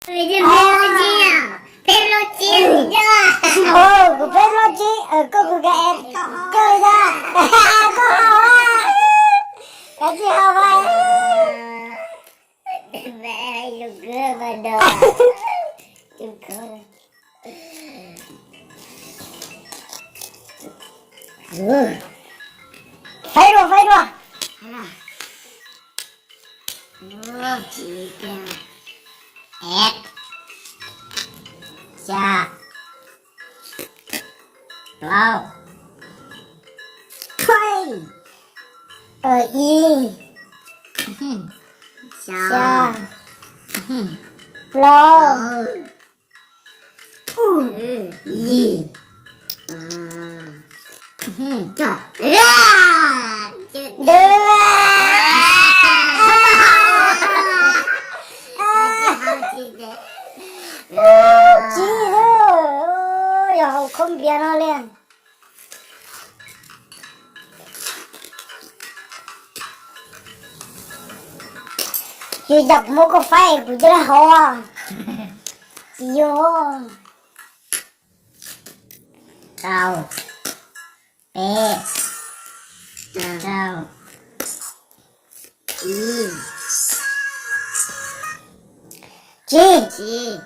Peb plaub tsib, peb plaub tsib. Kuv peb plaub tsib, koj kuv ka es, koj li ntawd, koj haus, kav tsij haus mas. Faib dua, faib dua. Xya, plaub, ib, xya, plaub, yim, dua. Tsib, yog haus khaub npias no li. Yog yam kuv muab koj faib kuv coj li haus. Tsis yog. Rau, peb, rau, ib, tsib, tsib.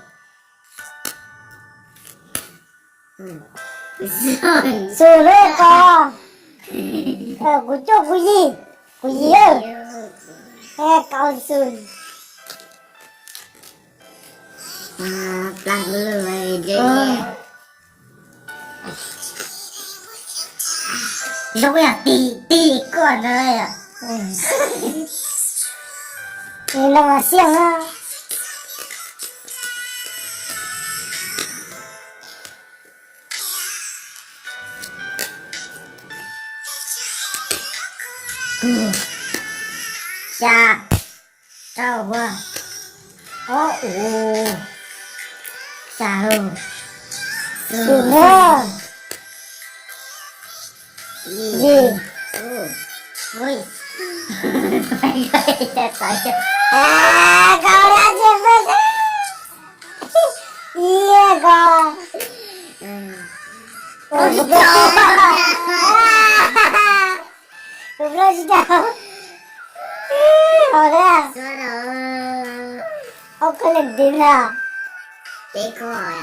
Xus lub ko, kuv cuaj, kuv yim, kuv yim, kaum xus. Zoo yam tig tig koj ntawd. Nws no mas xiaj na. Xya, rau, ua, ob, u, xya, xus na. Yim, ui, ui, kaum, ib, kaum, kuv plaub tsis tau. Hos thiab, ob koj leej twg na? Peb koj,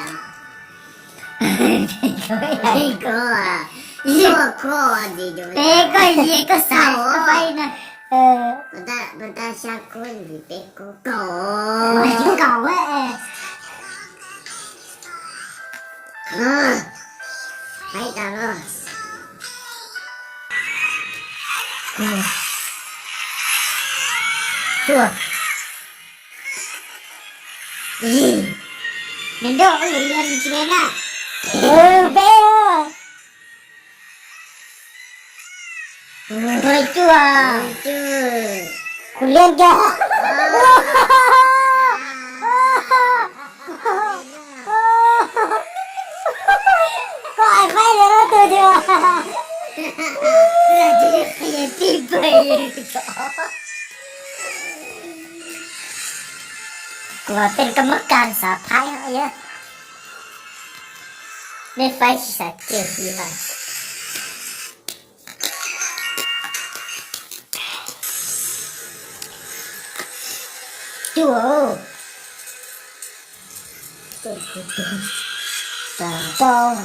peb koj, peb koj, yim koj xav faib na. Peb koj, kaum, kaum, faib tas los. Cuaj, yim, nws nrog ua lwm yam tsis na. Peb, cuaj, kuv liam kiag. Koj hais faib li ob tug tiag. Kuv tej koj muab kas xav faib os. Nej faib tsis xav kiag li lawm. Cuaj, rau,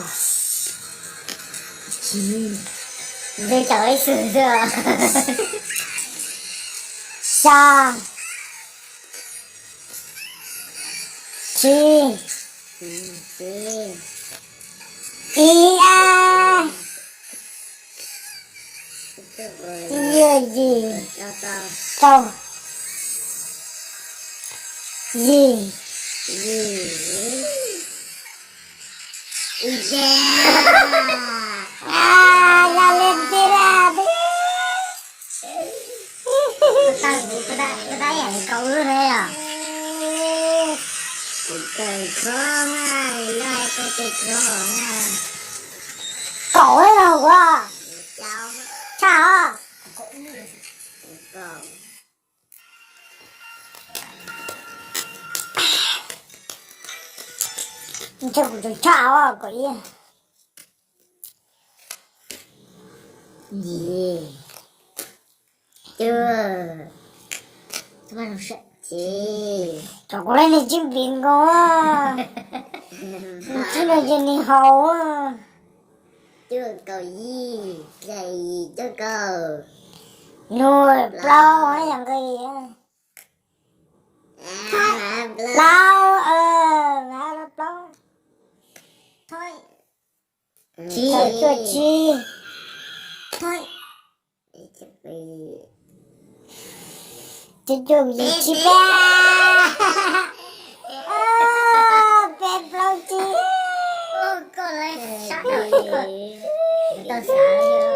tsib, nws caum ib xwm xwb. Xya, tsib, ib, a, ib, yim, rau, yim, yog li ntawd. Kaum, kaum los ua tshaj os. Ntshe kuv tseem tshaj os, kaum ib. Yim, cuaj, ces, tsov kuv leej niag tsib npis nkaus, tsib no ces nws haus. Cuaj kaum yim, cuaj kaum, nug plaub, yog nqi plaub, plaub, cuaj tsib, cuaj cuaj yim tsib peb, peb plaub tsib. Tau xav